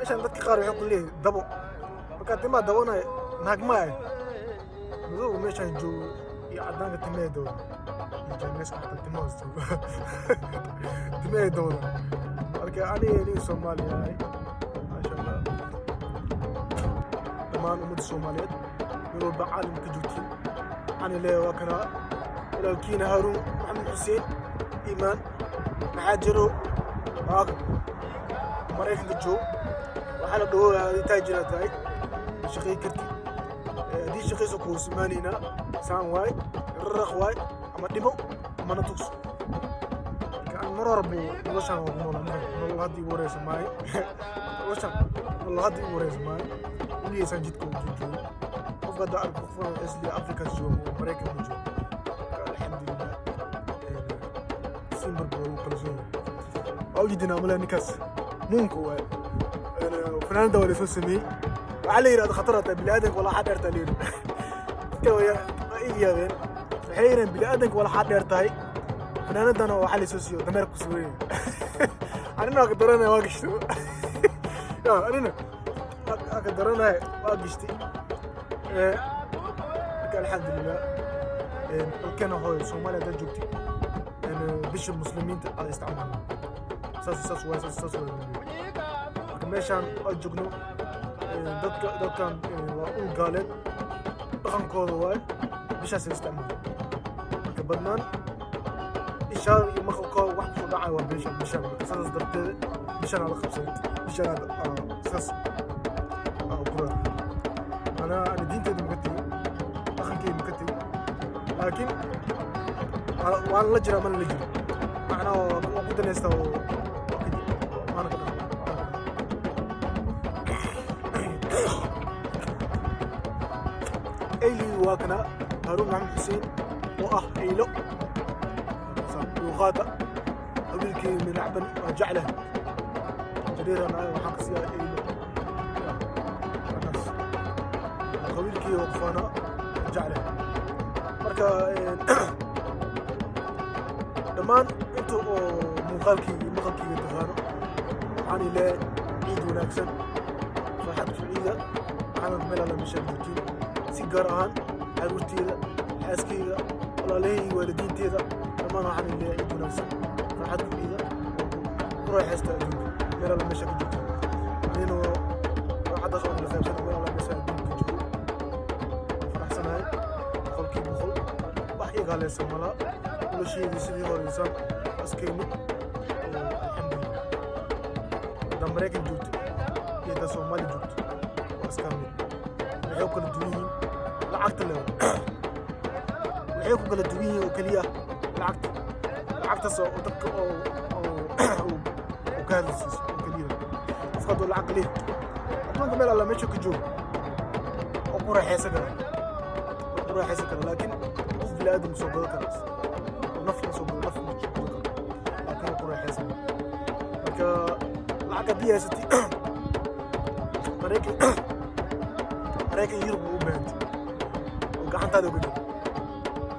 Meeshaan dadka qaar waxay ku leeyihin dabo. Markaa timaha dabanaya, naag ma ah. Madowga meeshaan joogo iyo caddaanka timahay dabada, iyo Chinese-ka xataa timahaas joogo timahay dabada. Marka aniga nin Soomaali ahay, maasha Allah. Dhammaan ummadda Soomaaliyeed meel walba caalamka joogtiin, waxaan leeyahay waa kana walaalkiina Haaruun Maxamed Xuseen Iimaan. Maxaa jiro? Waa Maraykanka joog. Waxaa la dhawooyaa adi taajira tahay, ma shaqay kartid. Haddii shaqayso ku hoos imaanaynaa. Saan waay, raraq waay, ama dhimo amana tugso. Marka aan mar hore buu noloshaan waa ku noolaa. Marka nolol hadda igu horeysa maayo, noloshaan nolol hadda igu horeysa maayo. Weligeysaan jidka u joogo. Qofka hadda arko, qofka isli Afrikaas joogo oo Maraykanka joogo. Marka alxamdulilah, simbar buu ugu kalsoon yahay. Waa ujeedinaa malaa ninkaas muunka waay. Fanaanada waa lasoo sameeyey. Waxaa la yidhahda khatar hataa biniaadanka walaa dheertaa la yidhi. Dadka waa iga yaabeen. Waxay yidhaheen biniaadanka walaa dheer tahay, fanaanadana waxaa lasoo siiyo dameer ku saweeyay. Anina waa ka daranaya, waa gashtay. Ya anina waa ka daranaya, waa gashtay. Marka alxamdulilah, dalkeena hooyo Soomaaliya haddaad joogtid, bisha muslimiinta aad isticmaalna. Saas saas waay, saas saas waay. Marka meeshaan aan joogno, dadka dadkan waa ul gaaleed, dhaqankooda waay bishaas ay isticmaalaan. Marka badnaan ishaada iyo maqalkooda wax kusoo dhacaya waa bisha, bishaan. Marka saas darteed bishaan aa la qabsaday, bishaan saas aa ku raaca. Macnaha ana diinteeda maka tegin, dhaqankeeda maka tegin, laakiin waan la jiraa, mana la jiro. Macnaha waa ku danaystaa oo waana ka dhaqan. Eyli waa kana Haaruun Maxamed Xuseen oo ah eylo luuqaada qabiilkii minacban waa jecleh jariirana. Waxaan ka siiyaa eylo kaas qabiilkii oo kufaana jecleh. Marka dhammaan inta oo muuqaalkayga iyo maqalkayga taqaano, waxaan ilaahay ciid wanaagsan, farxad ku ciida caalamka meel alla meeshaad joogtiin, si gaar ahaan caruurteyda, xaaskayga, walaalahayga, waalidiinteeda dhammaan waxaan ilaahay ciid wanaagsan, farxad ku ciida oo ku raaxaysta adduunka meel alla meesha ka joogtiin. Anina farxaddaas waan la qaybsana. Meel alla meesha adduunka joogo faraxsanahay 100%. Wax iga haleysan malaa. Nolosheedii sidii horeysaan askayno oo alxamdulilah. Haddaa Maraykan joogto iyo haddaa Soomaali joogto waa iskaa mid. Waxay ku kala duwan yihiin lacagta le. Waxay ku kala duwan yihiin oo keliya lacagta, lacagtaas oo dadka oo ka hadlaysiiso oo keliya. Qofka hadduu lacag leeyahay, adduunka meel alla meesha ka joogo oo ku raaxaysan kara, oo ku raaxaysan kara. Laakiin qof bini aadam soo gado karaas naf ma soo gado, naf ma soo gado karo, laakiin waa ku raaxaysan. Marka lacag haddii haysatay, Maraykan, Yurub u baahantay oo gacantaada uga jiro.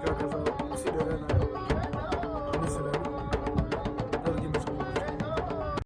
Marka kaas kusii dheeraanayo.